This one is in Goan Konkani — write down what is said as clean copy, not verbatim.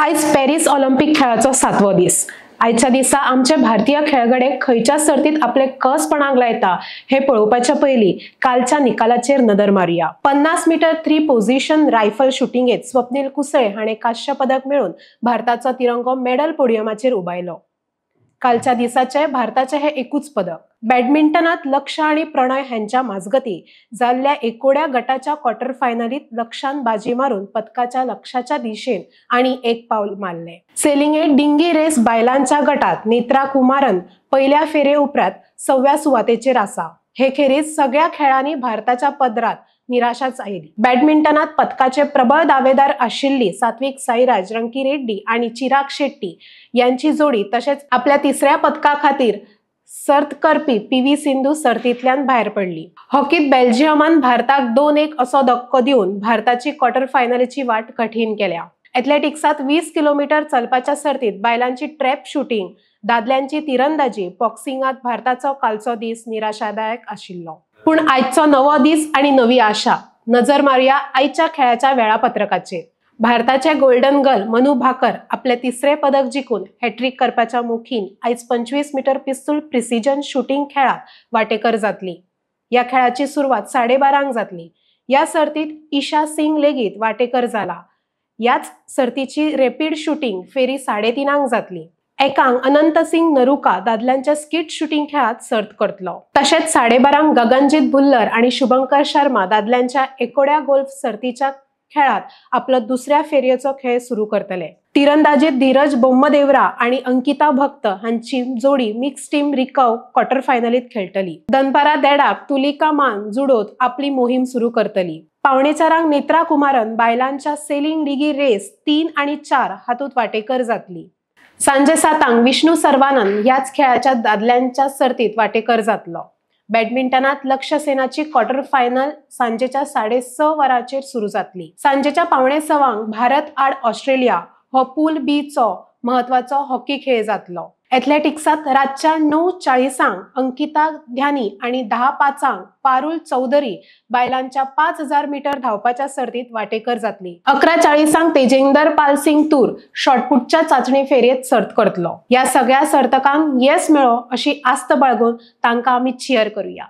आयज पॅरीस ऑलिम्पिक खेळाचो 7वो दीस। आयच्या दिसा आमचे भारतीय खेळगडे खंयच्या सर्तीत आपले कसपणाक लायता हे पळोवपाच्या पयलीं कालच्या निकालाचेर नदर मारुया। 50 metre 3 position rifle शुटिंगेत Swapnil Kusale हाणें कांस्य पदक मेळून भारताचो तिरंगो मेडल पोडियमाचेर उबायलो। कालच्या दिसाचे भारताचे हे एकूच पदक। बॅडमिंटनात लक्ष्य आणि प्रणय ह्यांच्या मजगती जाल्ल्या एकोड्या गटाच्या क्वॉर्टर फायनलीत लक्षान बाजी मारून पदकाच्या लक्ष्याच्या दिशेन आणि एक पाऊल मारले। सेलिंगेत डिंगी रेस बायलांच्या गटात नेत्रा कुमारन पहिल्या फेरे उपरांत 6व्या सुवातेचेर आसा। हे खेरीज सगळ्या खेळांनी भारताच्या पदरात निराशाच आयली। बॅडमिंटनात पदकाचे प्रबळ दावेदार आशिल्ली सात्विक साईराज रंकी रेड्डी आणि चिराग शेट्टी यांची जोडी तसेच आपल्या तिसऱ्या पदका खातीर सर्त करपी पीव्ही सिंधू सर्तींतल्यान भायर पडली। हॉकीत बेल्जियमान भारताक 2-1 असो धक्को दिवन भारताची क्वॉर्टर फायनलीची वाट कठीण केल्या। एथलेटिक्सात 20 किलोमीटर चलपाच्या सर्तीत बायलांची ट्रॅप शूटिंग, दादल्यांची तिरंदाजी, बॉक्सिंगात भारताचो कालचो दीस निराशादायक आशिल्लो। पूण आयचो नवो दीस आणि नवी आशा। नजर मारुया आयच्या खेळाच्या वेळापत्रकाचेर। भारताचे गोल्डन गर्ल मनू भाकर आपले तिसरे पदक जिखून हॅट्रिक करपाच्या मुखीन आयज 25 मीटर पिस्तूल प्रिसिजन शूटिंग खेळात वाटेकर जातली। या खेळाची सुरवात 12:30 जातली। या सर्तीत ईशा सिंग लेगीत वाटेकर जाला। याच सर्तीची रॅपिड शूटिंग फेरी 3:30 जातली। एकांक अनंत सिंग नरुका दादल्यांच्या स्किट शूटिंग खेळात सर्त करतलो। तशेंच 12:30 गगनजीत भुल्लर आणि शुभंकर शर्मा दादल्यांच्या एकोड्या गोल्फ सर्तीच्या खेळात आपलो दुसऱ्या फेरयेचो खेळ सुरू करतले। तिरंदाजीत धीरज बोम्मदेवरा आणि अंकिता भक्त हांची जोडी मिक्स टीम रिकव क्वॉर्टर फायनलीत खेळटली। दनपारा 1:30 तुलिका मान जुडोत आपली मोहीम सुरू करतली। 3:45 नेत्रा कुमारन बायलांच्या सेलिंग डिगी रेस 3 आणि 4 हातूत वाटेकर जातली। सांजे 7 विष्णू सर्वानंद याच खेळाच्या दादल्यांच्या सर्तीत वाटेकर जातलो। बॅडमिंटनात लक्ष्य सेनाची क्वॉर्टर फायनल सांजेच्या 6:30 वरांचेर सुरू जातली। सांजेच्या 5:45 भारत आड ऑस्ट्रेलिया हो पूल बी चो महत्वाचो हॉकी खेळ जातलो। एथलेटिक्सात रातच्या 9:40 अंकिता ध्यानी आणि 10:05 पारुल चौधरी बायलांच्या 5000 मीटर धावपाच्या सर्तीत वाटेकर जातली। 11:40 तेजेंदर पाल सिंग तूर शॉटपुटच्या चाचणी फेरयेत सर्त करतलो। या सगळ्या सर्तकांक येस मेळो अशी आस्त बाळगून तांकां आमी चियर करूया।